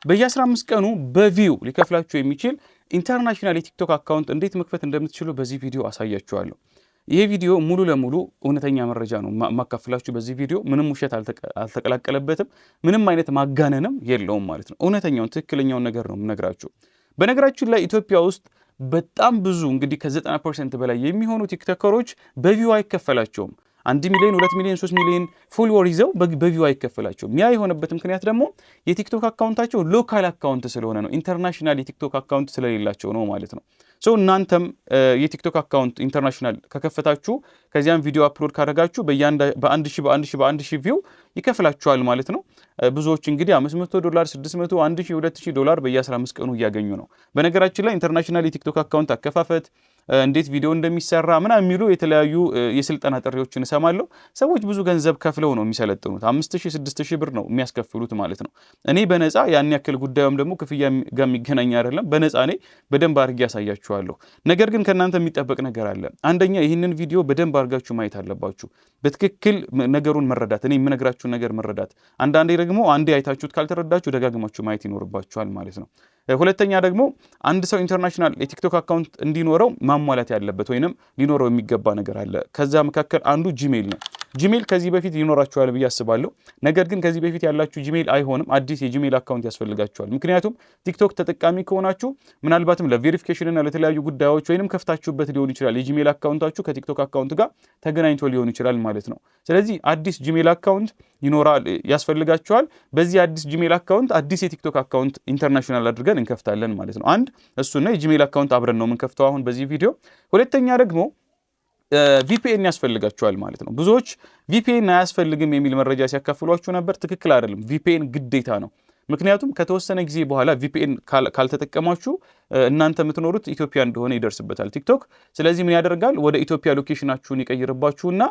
በየ15 ቀኑ በ view ሊከፍላችሁ የሚችል international የቲክቶክ account እንዴት መክፈት እንደምትችሉ በዚህ ቪዲዮ አሳያችኋለሁ። ይሄ ቪዲዮ ሙሉ ለሙሉ እውነተኛ መረጃ ነው የማካፍላችሁ። በዚህ ቪዲዮ ምንም ውሸት አልተቀላቀለበትም፣ ምንም አይነት ማጋነንም የለውም ማለት ነው። እውነተኛውን ትክክለኛውን ነገር ነው የምነግራችሁ። በነገራችን ላይ ኢትዮጵያ ውስጥ በጣም ብዙ እንግዲህ ከ90% በላይ የሚሆኑ ቲክቶከሮች በ view አይከፈላቸውም። 1 ሚሊዮን፣ 2 ሚሊዮን፣ 3 ሚሊዮን follower ይዘው በ view አይከፈላቸውም። ያ የሆነበት ምክንያት ደግሞ የቲክቶክ account ኣቸው local account ስለሆነ ነው። International የቲክቶክ account ስለሌላቸው ነው ማለት ነው። So እናንተም የቲክቶክ account international ከከፈታችሁ፣ ከዚያም ቪዲዮ upload ካደረጋችሁ በ1000፣ በ1000፣ በ1000 view ይከፍላችኋል ማለት ነው። ብዙዎች እንግዲህ $500፣ 600፣ 1000፣ $2000 በየ15 ቀኑ እያገኙ ነው። በነገራችን ላይ international የቲክቶክ account አከፋፈት እንዴት ቪዲዮ እንደሚሰራ ምናምን የሚሉ የተለያዩ የስልጠና ጥሪዎችን እሰማለሁ። ሰዎች ብዙ ገንዘብ ከፍለው ነው የሚሰለጥኑት። 5000፣ 6000 ብር ነው የሚያስከፍሉት ማለት ነው። እኔ በነፃ፣ ያን ያክል ጉዳዩም ደግሞ ክፍያ ጋር የሚገናኝ አይደለም። በነፃ እኔ በደንብ አድርጌ ያሳያችኋለሁ። ነገር ግን ከእናንተ የሚጠበቅ ነገር አለ። አንደኛ ይህንን ቪዲዮ በደንብ አድርጋችሁ ማየት አለባችሁ። በትክክል ነገሩን መረዳት፣ እኔ የምነግራችሁን ነገር መረዳት። አንዳንዴ ደግሞ አንዴ አይታችሁት ካልተረዳችሁ ደጋግማችሁ ማየት ይኖርባችኋል ማለት ነው። ሁለተኛ ደግሞ አንድ ሰው international የቲክቶክ account እንዲኖረው ማሟላት ያለበት ወይንም ሊኖረው የሚገባ ነገር አለ። ከዛ መካከል አንዱ Gmail ነው። Gmail ከዚህ በፊት ይኖራችኋል ብዬ አስባለሁ። ነገር ግን ከዚህ በፊት ያላችሁ Gmail አይሆንም። አዲስ የ Gmail account ያስፈልጋችኋል። ምክንያቱም ቲክቶክ ተጠቃሚ ከሆናችሁ ምናልባትም ለ verification እና ለተለያዩ ጉዳዮች ወይንም ከፍታችሁበት ሊሆን ይችላል። የ Gmail account ኣችሁ ከቲክቶክ account ጋር ተገናኝቶ ሊሆን ይችላል ማለት ነው። ስለዚህ አዲስ Gmail account ይኖራል፣ ያስፈልጋችኋል። በዚህ አዲስ Gmail account አዲስ የቲክቶክ account international አድርገን እንከፍታለን ማለት ነው። አንድ እሱና የ Gmail account አብረን ነው የምንከፍተው አሁን በዚህ ቪዲዮ። ሁለተኛ ደግሞ VPN ያስፈልጋችኋል ማለት ነው። ብዙዎች VPN አያስፈልግም የሚል መረጃ ሲያካፍሏችሁ ነበር። ትክክል አይደለም። VPN ግዴታ ነው። ምክንያቱም ከተወሰነ ጊዜ በኋላ VPN ካልተጠቀማችሁ እናንተ የምትኖሩት ኢትዮጵያ እንደሆነ ይደርስበታል ቲክቶክ። ስለዚህ ምን ያደርጋል? ወደ ኢትዮጵያ location ኣችሁን ይቀይርባችሁና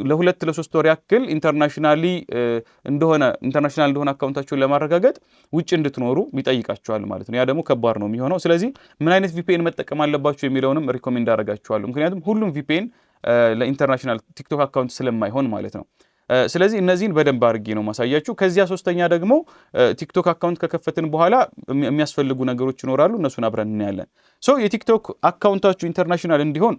ለ2 ለ3 ወር ያክል international እንደሆነ account ኣችሁን ለማረጋገጥ ውጭ እንድትኖሩ ይጠይቃችኋል ማለት ነው። ያ ደግሞ ከባድ ነው የሚሆነው። ስለዚህ ምን አይነት VPN መጠቀም አለባችሁ የሚለውንም recommend አደርጋችኋለሁ። ምክንያቱም ሁሉም VPN ለ international ቲክቶክ account ስለማይሆን ማለት ነው። ስለዚህ እነዚህን በደንብ አድርጌ ነው ማሳያችሁ። ከዚያ ሶስተኛ ደግሞ ቲክቶክ account ከከፈትን በኋላ የሚያስፈልጉ ነገሮች ይኖራሉ። እነሱን አብረን እናያለን። So የቲክቶክ account ኣችሁ international እንዲሆን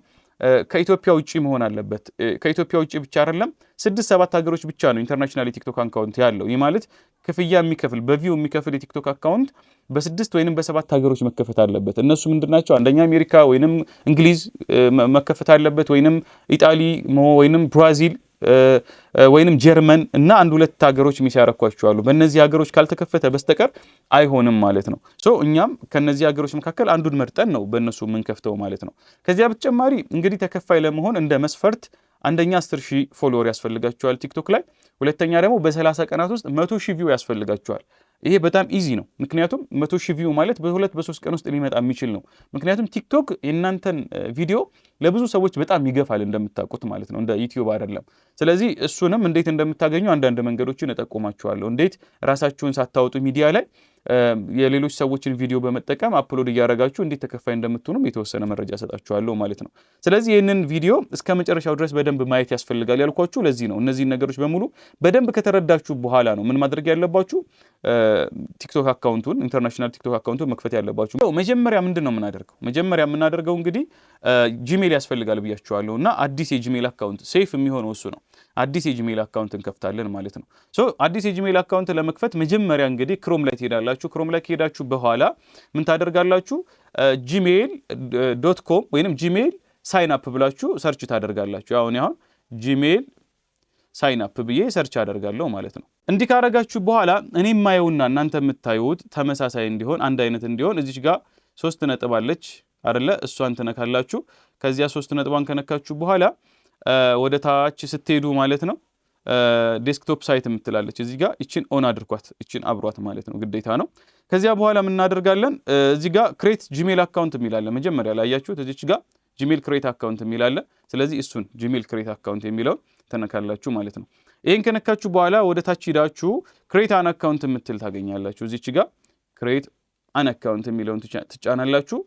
ከኢትዮጵያ ውጭ መሆን አለበት። ከኢትዮጵያ ውጭ ብቻ አይደለም፣ ስድስት ሰባት ሀገሮች ብቻ ነው international የቲክቶክ account ያለው። ይህ ማለት ክፍያ የሚከፍል፣ በ view የሚከፍል የቲክቶክ account በስድስት ወይንም በሰባት ሀገሮች መከፈት አለበት። እነሱ ምንድን ናቸው? አንደኛ አሜሪካ ወይንም እንግሊዝ መከፈት አለበት፣ ወይንም ኢጣሊ ወይንም ብራዚል ወይንም ጀርመን እና አንድ ሁለት ሀገሮች miss ያረኳቸው አሉ። በእነዚህ ሀገሮች ካልተከፈተ በስተቀር አይሆንም ማለት ነው። So እኛም ከነዚህ ሀገሮች መካከል አንዱን መርጠን ነው በእነሱ የምንከፍተው ማለት ነው። ከዚያ በተጨማሪ እንግዲህ ተከፋይ ለመሆን እንደ መስፈርት አንደኛ 10,000 follower ያስፈልጋችኋል ቲክቶክ ላይ። ሁለተኛ ደግሞ በ30 ቀናት ውስጥ 100,000 view ያስፈልጋችኋል። ይሄ በጣም easy ነው። ምክንያቱም 100,000 view ማለት በ2 በ3 ቀን ውስጥ ሊመጣ የሚችል ነው። ምክንያቱም ቲክቶክ የእናንተን ቪዲዮ ለብዙ ሰዎች በጣም ይገፋል እንደምታውቁት ማለት ነው። እንደ ዩቲዩብ አይደለም። ስለዚህ እሱንም እንዴት እንደምታገኙ አንዳንድ መንገዶችን እጠቁማችኋለሁ። እንዴት ራሳችሁን ሳታወጡ ሚዲያ ላይ የሌሎች ሰዎችን ቪዲዮ በመጠቀም upload እያደረጋችሁ እንዴት ተከፋይ እንደምትሆኑም የተወሰነ መረጃ እሰጣችኋለሁ ማለት ነው። ስለዚህ ይህንን ቪዲዮ እስከ መጨረሻው ድረስ በደንብ ማየት ያስፈልጋል ያልኳችሁ ለዚህ ነው። እነዚህን ነገሮች በሙሉ በደንብ ከተረዳችሁ በኋላ ነው ምን ማድረግ ያለባችሁ፣ ቲክቶክ account ኡን፣ international ቲክቶክ account ኡን መክፈት ያለባችሁ። መጀመሪያ ምንድን ነው የምናደርገው? መጀመሪያ የምናደርገው እንግዲህ Gmail ያስፈልጋል ብያችኋለሁ እና አዲስ የ Gmail account safe የሚሆነው እሱ ነው። አዲስ የ Gmail account እንከፍታለን ማለት ነው። So አዲስ የ Gmail account ለመክፈት መጀመሪያ እንግዲህ Chrome ላይ ትሄዳላችሁ። Chrome ላይ ከሄዳችሁ በኋላ ምን ታደርጋላችሁ? gmail.com ወይንም Gmail sign up ብላችሁ search ታደርጋላችሁ። አሁን Gmail sign up ብዬ search አደርጋለሁ ማለት ነው። እንዲህ ካደረጋችሁ በኋላ እኔ የማየውና እናንተ የምታዩት ተመሳሳይ እንዲሆን፣ አንድ አይነት እንዲሆን እዚች ጋር ሶስት ነጥብ አለች አደለ? እሷን ትነካላችሁ። ከዚያ ሶስት ነጥቧን ከነካችሁ በኋላ ወደ ታች ስትሄዱ ማለት ነው desktop site የምትላለች እዚህ ጋር፣ ይችን on አድርጓት፣ ይችን አብሯት ማለት ነው፣ ግዴታ ነው። ከዚያ በኋላ ምን እናደርጋለን? እዚህ ጋር create Gmail account የሚል አለ። መጀመሪያ ላይ ያያችሁት እዚች ጋር Gmail create account የሚል አለ። ስለዚህ እሱን Gmail create account የሚለውን ትነካላችሁ ማለት ነው። ይህን ከነካችሁ በኋላ ወደ ታች ሂዳችሁ create an account የምትል ታገኛላችሁ። እዚች ጋር create an account የሚለውን ትጫናላችሁ።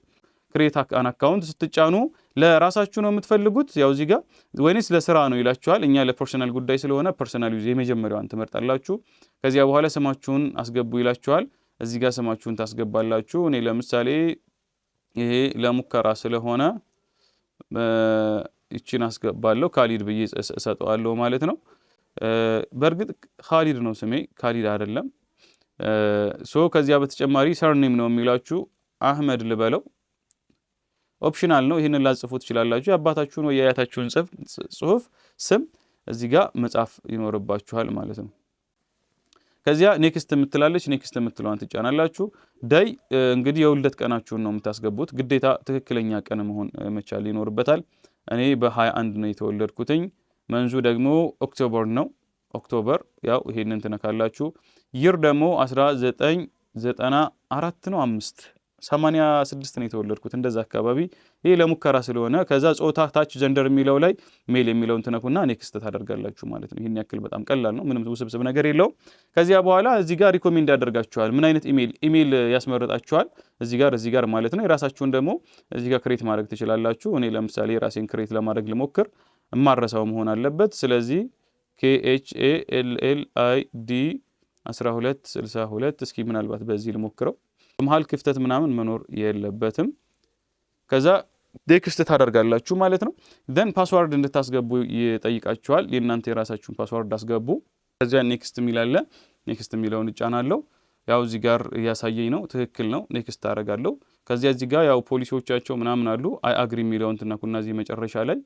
Create an account ስትጫኑ ለራሳችሁ ነው የምትፈልጉት ያው እዚህ ጋር ወይንስ ለስራ ነው ይላችኋል። እኛ ለ personal ጉዳይ ስለሆነ personal use የመጀመሪያዋን ትመርጣላችሁ። ከዚያ በኋላ ስማችሁን አስገቡ ይላችኋል። እዚህ ጋር ስማችሁን ታስገባላችሁ። እኔ ለምሳሌ ይሄ ለሙከራ ስለሆነ ይቺን አስገባለሁ፣ ካሊድ ብዬ እሰጠዋለሁ ማለት ነው። በእርግጥ ካሊድ ነው ስሜ፣ ካሊድ አይደለም። So ከዚያ በተጨማሪ surname ነው የሚላችሁ፣ አህመድ ልበለው። Optional ነው። ይህንን ላትጽፉ ትችላላችሁ። የአባታችሁን ወይ የአያታችሁን ጽሁፍ ስም እዚህ ጋር መጻፍ ይኖርባችኋል ማለት ነው። ከዚያ next የምትላለች፣ next የምትለዋን ትጫናላችሁ። Day እንግዲህ የውልደት ቀናችሁን ነው የምታስገቡት። ግዴታ ትክክለኛ ቀን መሆን መቻል ይኖርበታል። እኔ በ21 ነው የተወለድኩትኝ። Month ኡ ደግሞ October ነው። October ያው ይሄንን ትነካላችሁ። Year ደግሞ 1994 ነው፣ 5 86 ነው የተወለድኩት እንደዛ አካባቢ። ይህ ለሙከራ ስለሆነ ከዛ ጾታ ታች gender የሚለው ላይ male የሚለውን ትነኩና next ታደርጋላችሁ ማለት ነው። ይህን ያክል በጣም ቀላል ነው። ምንም ውስብስብ ነገር የለውም። ከዚያ በኋላ እዚህ ጋር recommend ያደርጋችኋል። ምን አይነት ኢሜይል ያስመርጣችኋል እዚህ ጋር ማለት ነው። የራሳችሁን ደግሞ እዚህ ጋር create ማድረግ ትችላላችሁ። እኔ ለምሳሌ የራሴን create ለማድረግ ልሞክር። እማረሳው መሆን አለበት። ስለዚህ KHALLID 1262፣ እስኪ ምናልባት በዚህ ልሞክረው። መሀል ክፍተት ምናምን መኖር የለበትም። ከዛ next ታደርጋላችሁ ማለት ነው። Then password እንድታስገቡ ይጠይቃችኋል። የእናንተ የራሳችሁን password አስገቡ። ከዚያ next የሚል አለ። Next የሚለውን እጫናለሁ። ያው እዚህ ጋር እያሳየኝ ነው። ትክክል ነው። Next አደርጋለሁ። ከዚያ እዚህ ጋር ያው ፖሊሲዎቻቸው ምናምን አሉ። I agree የሚለውን ትነኩና እዚህ መጨረሻ ላይ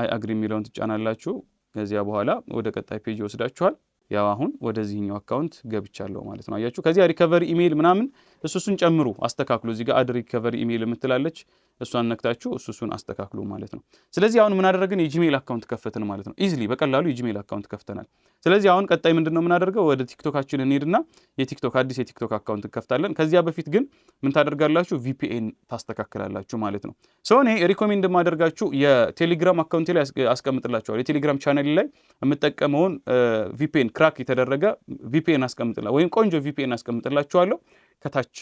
I agree የሚለውን ትጫናላችሁ። ከዚያ በኋላ ወደ ቀጣይ page ይወስዳችኋል። ያው አሁን ወደዚህኛው account ገብቻለሁ ማለት ነው። አያችሁ። ከዚያ recovery email ምናምን እሱን ጨምሩ፣ አስተካክሉ። እዚህ ጋር add recovery email የምትላለች፣ እሷን ነክታችሁ እሱን አስተካክሉ ማለት ነው። ስለዚህ አሁን ምን አደረግን? የ Gmail account ከፈትን ማለት ነው። Easily በቀላሉ የ Gmail account ከፍተናል። ስለዚህ አሁን ቀጣይ ምንድን ነው የምናደርገው? ወደ ቲክቶካችን እንሄድና የቲክቶክ አዲስ የቲክቶክ account እንከፍታለን። ከዚያ በፊት ግን ምን ታደርጋላችሁ? VPN ታስተካክላላችሁ ማለት ነው። So እኔ recommend የማደርጋችሁ የቴሌግራም account ላይ አስቀምጥላችኋለሁ። የቴሌግራም ቻናል ላይ የምጠቀመውን VPN፣ crack የተደረገ VPN አስቀምጥላ ወይም ቆንጆ VPN አስቀምጥላችኋለሁ። ከታች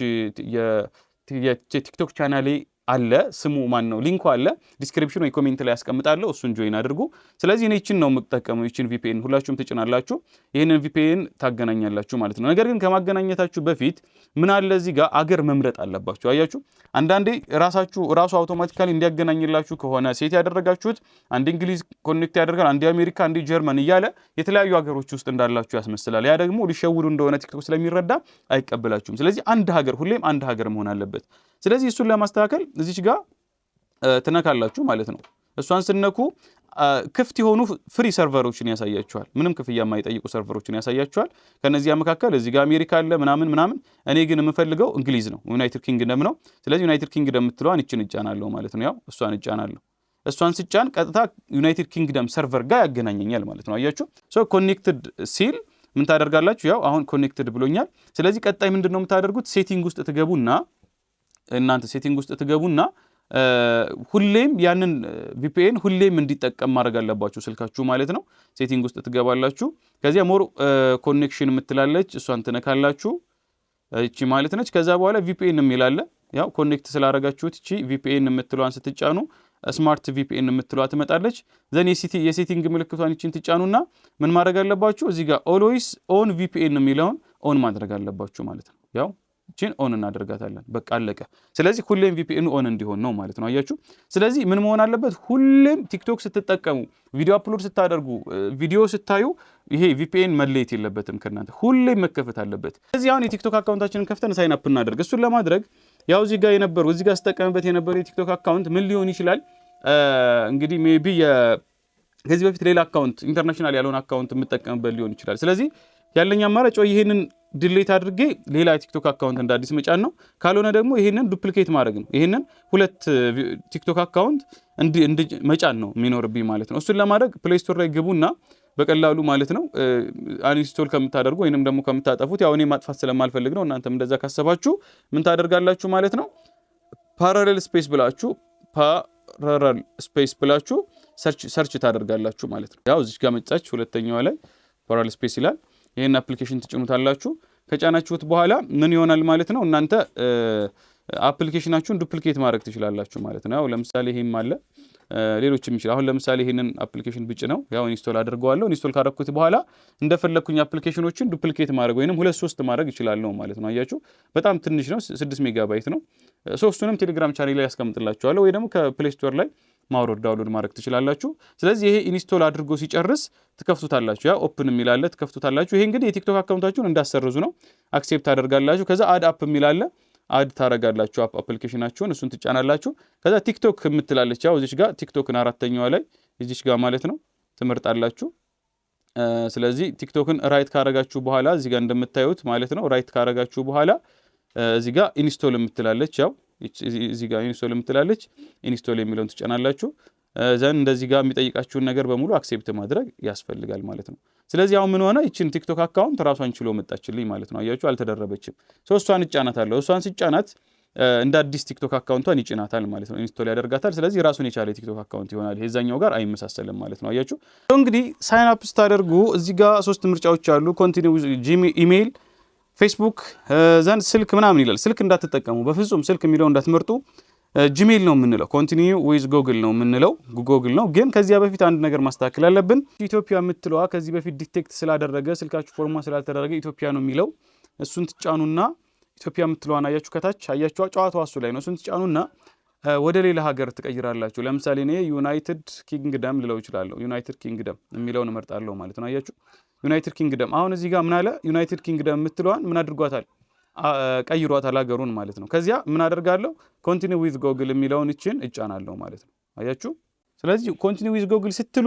የቲክቶክ ቻናሌ አለ። ስሙ ማን ነው? Link ኡ አለ፣ description ወይ comment ላይ ያስቀምጣለሁ። እሱን join አድርጉ። ስለዚህ እኔ ይችን ነው የምጠቀመው። ይችን VPN ሁላችሁም ትጭናላችሁ። ይህንን VPN ታገናኛላችሁ ማለት ነው። ነገር ግን ከማገናኘታችሁ በፊት ምን አለ፣ እዚህ ጋር አገር መምረጥ አለባችሁ። አያችሁ፣ አንዳንዴ ራሳችሁ ራሱ automatically እንዲያገናኝላችሁ ከሆነ set ያደረጋችሁት አንድ እንግሊዝ connect ያደርጋል፣ አንድ አሜሪካ፣ አንድ ጀርመን እያለ የተለያዩ ሀገሮች ውስጥ እንዳላችሁ ያስመስላል። ያ ደግሞ ሊሸውዱ እንደሆነ ቲክቶክ ስለሚረዳ አይቀበላችሁም። ስለዚህ አንድ ሀገር፣ ሁሌም አንድ ሀገር መሆን አለበት። ስለዚህ እሱን ለማስተካከል እዚች ጋር ትነካላችሁ ማለት ነው። እሷን ስትነኩ ክፍት የሆኑ free server ኦችን ያሳያችኋል። ምንም ክፍያ የማይጠይቁ server ኦችን ያሳያችኋል። ከነዚያ መካከል እዚህ ጋር አሜሪካ አለ ምናምን ምናምን። እኔ ግን የምፈልገው እንግሊዝ ነው፣ United Kingdom ነው። ስለዚህ United Kingdom የምትለዋን ይችን እጫናለሁ ማለት ነው። ያው እሷን እጫናለሁ። እሷን ስጫን ቀጥታ United Kingdom server ጋር ያገናኘኛል ማለት ነው። አያችሁ፣ so connected ሲል ምን ታደርጋላችሁ? ያው አሁን connected ብሎኛል። ስለዚህ ቀጣይ ምንድን ነው የምታደርጉት? Setting ውስጥ ትገቡና፣ እናንተ setting ውስጥ ትገቡና ሁሌም ያንን VPN ሁሌም እንዲጠቀም ማድረግ አለባችሁ ስልካችሁ ማለት ነው። Setting ውስጥ ትገባላችሁ። ከዚያ more connection የምትላለች፣ እሷን ትነካላችሁ። እቺ ማለት ነች። ከዛ በኋላ VPN የሚል አለ። ያው connect ስላደረጋችሁት እቺ VPN የምትለዋን ስትጫኑ smart VPN የምትለዋ ትመጣለች። Then የ setting ምልክቷን ይችን ትጫኑና ምን ማድረግ አለባችሁ? እዚህ ጋር always on VPN የሚለውን on ማድረግ አለባችሁ ማለት ነው። ያው ይችን on እናደርጋታለን። በቃ አለቀ። ስለዚህ ሁሌም VPN on እንዲሆን ነው ማለት ነው። አያችሁ። ስለዚህ ምን መሆን አለበት? ሁሌም ቲክቶክ ስትጠቀሙ፣ ቪዲዮ upload ስታደርጉ፣ ቪዲዮ ስታዩ ይሄ VPN መለየት የለበትም ከእናንተ፣ ሁሌም መከፈት አለበት። ስለዚህ አሁን የቲክቶክ account ኣችንን ከፍተን sign up እናደርግ። እሱን ለማድረግ ያው እዚህ ጋር የነበሩ፣ እዚህ ጋር ስጠቀምበት የነበረው የቲክቶክ account ምን ሊሆን ይችላል? እንግዲህ maybe ከዚህ በፊት ሌላ account፣ international ያልሆነ account የምጠቀምበት ሊሆን ይችላል። ስለዚህ ያለኝ አማራጭ ወይ ይሄንን delete አድርጌ ሌላ የቲክቶክ account እንደ አዲስ መጫን ነው። ካልሆነ ደግሞ ይሄንን duplicate ማድረግ ነው። ይሄንን ሁለት ቲክቶክ account መጫን ነው የሚኖርብኝ ማለት ነው። እሱን ለማድረግ Play Store ላይ ግቡና በቀላሉ ማለት ነው uninstall ከምታደርጉ ወይንም ደግሞ ከምታጠፉት፣ ያው እኔ ማጥፋት ስለማልፈልግ ነው። እናንተም እንደዛ ካሰባችሁ ምን ታደርጋላችሁ ማለት ነው? Parallel Space ብላችሁ search ታደርጋላችሁ ማለት ነው። ያው እዚች ጋር መጣች፣ ሁለተኛዋ ላይ Parallel Space ይላል። ይህን application ትጭኑታላችሁ። ከጫናችሁት በኋላ ምን ይሆናል ማለት ነው? እናንተ Application ኣችሁን duplicate ማድረግ ትችላላችሁ ማለት ነው። ያው ለምሳሌ ይሄም አለ፣ ሌሎችም ይችላል። አሁን ለምሳሌ ይሄንን application ብጭነው ያው install አድርገዋለሁ። Install ካደረኩት በኋላ እንደፈለግኩኝ application ኖችን duplicate ማድረግ ወይንም ሁለት ሶስት ማድረግ እችላለሁ ማለት ነው። አያችሁ፣ በጣም ትንሽ ነው፣ 6 ሜጋባይት ነው። ሶስቱንም ቴሌግራም ቻኔል ላይ ያስቀምጥላችኋለሁ ወይ ደግሞ ከ Play Store ላይ ማውረድ፣ download ማድረግ ትችላላችሁ። ስለዚህ ይሄ install አድርጎ ሲጨርስ ትከፍቱታላችሁ። ያ open የሚል አለ፣ ትከፍቱታላችሁ። ይሄ እንግዲህ የቲክቶክ account ኣችሁን እንዳሰርዙ ነው። Accept ታደርጋላችሁ። ከዛ add app የሚል አለ፣ add ታረጋላችሁ application ኣችሁን፣ እሱን ትጫናላችሁ። ከዛ ቲክቶክ የምትላለች ያው እዚች ጋር ቲክቶክን አራተኛዋ ላይ እዚች ጋር ማለት ነው ትመርጣላችሁ። ስለዚህ ቲክቶክን right ካረጋችሁ በኋላ እዚህ ጋር እንደምታዩት ማለት ነው፣ right ካረጋችሁ በኋላ እዚህ ጋር install የምትላለች፣ ያው እዚህ ጋር install የምትላለች፣ install የሚለውን ትጫናላችሁ። Then እንደዚህ ጋር የሚጠይቃችሁን ነገር በሙሉ accept ማድረግ ያስፈልጋል ማለት ነው። ስለዚህ አሁን ምን ሆነ? ይችን ቲክቶክ account ራሷን ችሎ መጣችልኝ ማለት ነው። አያችሁ፣ አልተደረበችም። So እሷን እጫናታለሁ። እሷን ስጫናት እንደ አዲስ ቲክቶክ account ቷን ይጭናታል ማለት ነው። Install ያደርጋታል። ስለዚህ ራሱን የቻለ የቲክቶክ account ይሆናል። የዛኛው ጋር አይመሳሰልም ማለት ነው። አያችሁ፣ እንግዲህ sign up ስታደርጉ እዚህ ጋር ሶስት ምርጫዎች አሉ። Continue email፣ ፌስቡክ፣ then ስልክ ምናምን ይላል። ስልክ እንዳትጠቀሙ፣ በፍጹም ስልክ የሚለው እንዳትመርጡ። ጂሜል ነው የምንለው። Continue with Google ነው የምንለው፣ ጉግል ነው። ግን ከዚያ በፊት አንድ ነገር ማስተካከል አለብን። ኢትዮጵያ የምትለዋ ከዚህ በፊት detect ስላደረገ፣ ስልካችሁ format ስላልተደረገ ኢትዮጵያ ነው የሚለው። እሱን ትጫኑና ኢትዮጵያ የምትለዋን አያችሁ፣ ከታች አያችኋ፣ ጨዋታዋ እሱ ላይ ነው። እሱን ትጫኑና ወደ ሌላ ሀገር ትቀይራላችሁ። ለምሳሌ እኔ United Kingdom ልለው እችላለሁ። United Kingdom የሚለውን እመርጣለሁ ማለት ነው። አያችሁ፣ United Kingdom። አሁን እዚህ ጋር ምን አለ? United Kingdom የምትለዋን ምን አድርጓታል? ቀይሯታል ሀገሩን ማለት ነው። ከዚያ ምን አደርጋለሁ? Continue with Google የሚለውን እችን እጫናለሁ ማለት ነው። አያችሁ። ስለዚህ continue with Google ስትሉ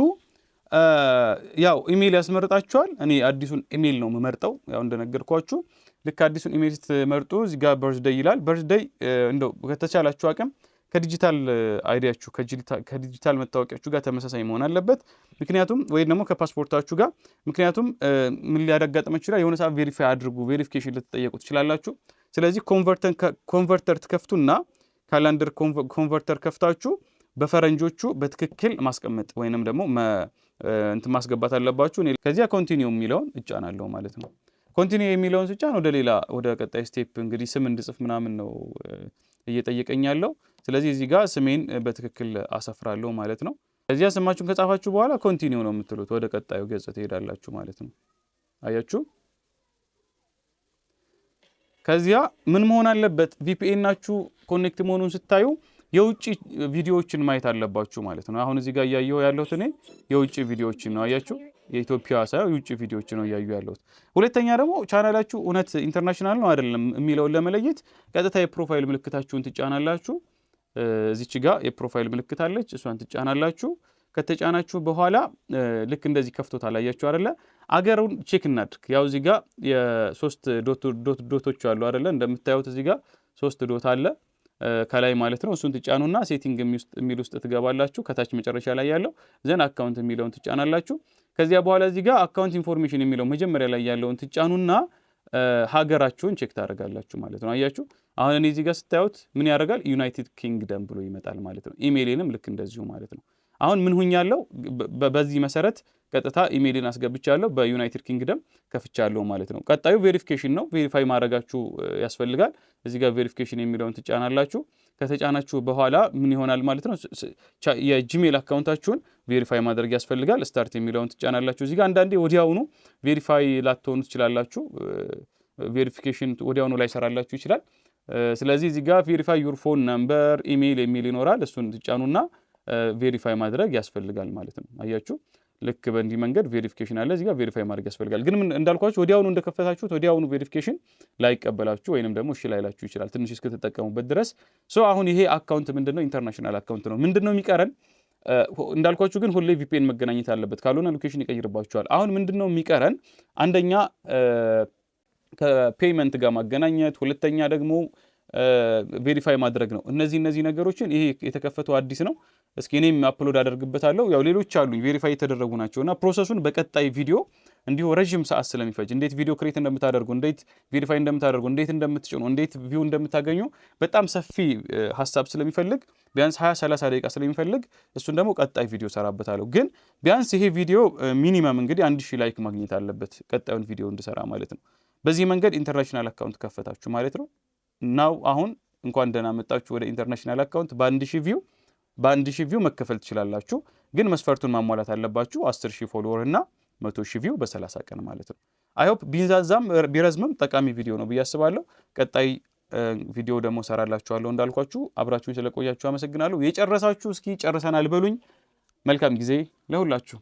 ያው ኢሜይል ያስመርጣችኋል። እኔ አዲሱን ኢሜይል ነው የምመርጠው። ያው እንደነገርኳችሁ ልክ አዲሱን ኢሜይል ስትመርጡ እዚህ ጋር birthday ይላል። Birthday እንደው ከተቻላችሁ አቅም ከ digital ID ያችሁ፣ ከዲጂታል መታወቂያችሁ ጋር ተመሳሳይ መሆን አለበት። ምክንያቱም ወይም ደግሞ ከፓስፖርታችሁ ጋር፣ ምክንያቱም ምን ሊያጋጥም ይችላል? የሆነ ሰዓት verify አድርጉ፣ verification ልትጠየቁ ትችላላችሁ። ስለዚህ converter ትከፍቱና calendar converter ከፍታችሁ በፈረንጆቹ በትክክል ማስቀመጥ ወይንም ደግሞ እንትን ማስገባት አለባችሁ። ከዚያ continue የሚለውን እጫናለሁ ማለት ነው። Continue የሚለውን ስጫን ወደ ሌላ፣ ወደ ቀጣይ step እንግዲህ ስም እንድጽፍ ምናምን ነው እየጠየቀኝ ያለው። ስለዚህ እዚህ ጋር ስሜን በትክክል አሰፍራለሁ ማለት ነው። ከዚያ ስማችሁን ከጻፋችሁ በኋላ continue ነው የምትሉት፣ ወደ ቀጣዩ ገጽ ትሄዳላችሁ ማለት ነው። አያችሁ። ከዚያ ምን መሆን አለበት? VPN ኣችሁ connect መሆኑን ስታዩ የውጭ ቪዲዮዎችን ማየት አለባችሁ ማለት ነው። አሁን እዚህ ጋር እያየሁ ያለሁት እኔ የውጭ ቪዲዮዎችን ነው። አያችሁ፣ የኢትዮጵያ ሳይሆን የውጭ ቪዲዮዎችን ነው እያዩ ያለሁት። ሁለተኛ ደግሞ ቻናላችሁ እውነት international ነው አይደለም የሚለውን ለመለየት ቀጥታ የ profile ምልክታችሁን ትጫናላችሁ። እዚች ጋ የ profile ምልክት አለች፣ እሷን ትጫናላችሁ። ከተጫናችሁ በኋላ ልክ እንደዚህ ከፍቶታል። አያችሁ አይደለ? አገሩን check እናድርግ። ያው እዚህ ጋ የሶስት dot ኦች አሉ አይደለ? እንደምታዩት እዚህ ጋ ሶስት dot አለ ከላይ ማለት ነው። እሱን ትጫኑና setting የሚል ውስጥ ትገባላችሁ። ከታች መጨረሻ ላይ ያለው፣ then account የሚለውን ትጫናላችሁ። ከዚያ በኋላ እዚህ ጋር account information የሚለው መጀመሪያ ላይ ያለውን ትጫኑና ሀገራችሁን check ታደርጋላችሁ ማለት ነው። አያችሁ፣ አሁን እኔ እዚህ ጋር ስታዩት ምን ያደርጋል? United Kingdom ብሎ ይመጣል ማለት ነው። ኢሜይሌንም ልክ እንደዚሁ ማለት ነው። አሁን ምን ሁኛለሁ? በዚህ መሰረት ቀጥታ ኢሜይልን አስገብቻለሁ፣ በ United Kingdom ከፍቻለሁ ማለት ነው። ቀጣዩ verification ነው። Verify ማድረጋችሁ ያስፈልጋል። እዚህ ጋር verification የሚለውን ትጫናላችሁ። ከተጫናችሁ በኋላ ምን ይሆናል ማለት ነው? የጂሜል account ኣችሁን verify ማድረግ ያስፈልጋል። Start የሚለውን ትጫናላችሁ። እዚህ ጋር አንዳንዴ ወዲያውኑ verify ላትሆኑ ትችላላችሁ። Verification ወዲያውኑ ላይሰራላችሁ ይችላል። ስለዚህ እዚህ ጋር verify your phone number፣ email የሚል ይኖራል። እሱን ትጫኑና verify ማድረግ ያስፈልጋል ማለት ነው። አያችሁ፣ ልክ በእንዲህ መንገድ verification አለ። እዚህ ጋር verify ማድረግ ያስፈልጋል። ግን ምን እንዳልኳችሁ ወዲያውኑ እንደከፈታችሁት ወዲያውኑ verification ላይቀበላችሁ ወይንም ደግሞ እሺ ላይላችሁ ይችላል ትንሽ እስክትጠቀሙበት ድረስ። So አሁን ይሄ account ምንድነው? International account ነው። ምንድነው የሚቀረን? እንዳልኳችሁ ግን ሁሌ VPN መገናኘት አለበት፣ ካልሆነ location ይቀይርባችኋል። አሁን ምንድነው የሚቀረን? አንደኛ ከ payment ጋር ማገናኘት፣ ሁለተኛ ደግሞ verify ማድረግ ነው። እነዚህ ነገሮችን ይሄ የተከፈተው አዲስ ነው። እስኪ እኔም upload አደርግበታለሁ። ያው ሌሎች አሉኝ verify የተደረጉ ናቸው እና process ኡን በቀጣይ ቪዲዮ እንዲሁ ረዥም ሰዓት ስለሚፈጅ፣ እንዴት ቪዲዮ create እንደምታደርጉ፣ እንዴት verify እንደምታደርጉ፣ እንዴት እንደምትጭኑ፣ እንዴት view እንደምታገኙ በጣም ሰፊ ሀሳብ ስለሚፈልግ፣ ቢያንስ 20 30 ደቂቃ ስለሚፈልግ እሱን ደግሞ ቀጣይ ቪዲዮ ሰራበታለሁ። ግን ቢያንስ ይሄ ቪዲዮ minimum እንግዲህ 1000 like ማግኘት አለበት ቀጣዩን ቪዲዮ እንድሰራ ማለት ነው። በዚህ መንገድ international account ከፈታችሁ ማለት ነው። Now አሁን እንኳን ደህና መጣችሁ ወደ international account። በ1,000 view፣ በ1,000 view መከፈል ትችላላችሁ። ግን መስፈርቱን ማሟላት አለባችሁ። 10,000 follower እና 100,000 view በ30 ቀን ማለት ነው። I hope ቢንዛዛም ቢረዝምም ጠቃሚ ቪዲዮ ነው ብዬ አስባለሁ። ቀጣይ ቪዲዮ ደግሞ ሰራላችኋለሁ እንዳልኳችሁ። አብራችሁኝ ስለቆያችሁ አመሰግናለሁ። የጨረሳችሁ እስኪ ጨርሰናል በሉኝ። መልካም ጊዜ ለሁላችሁ።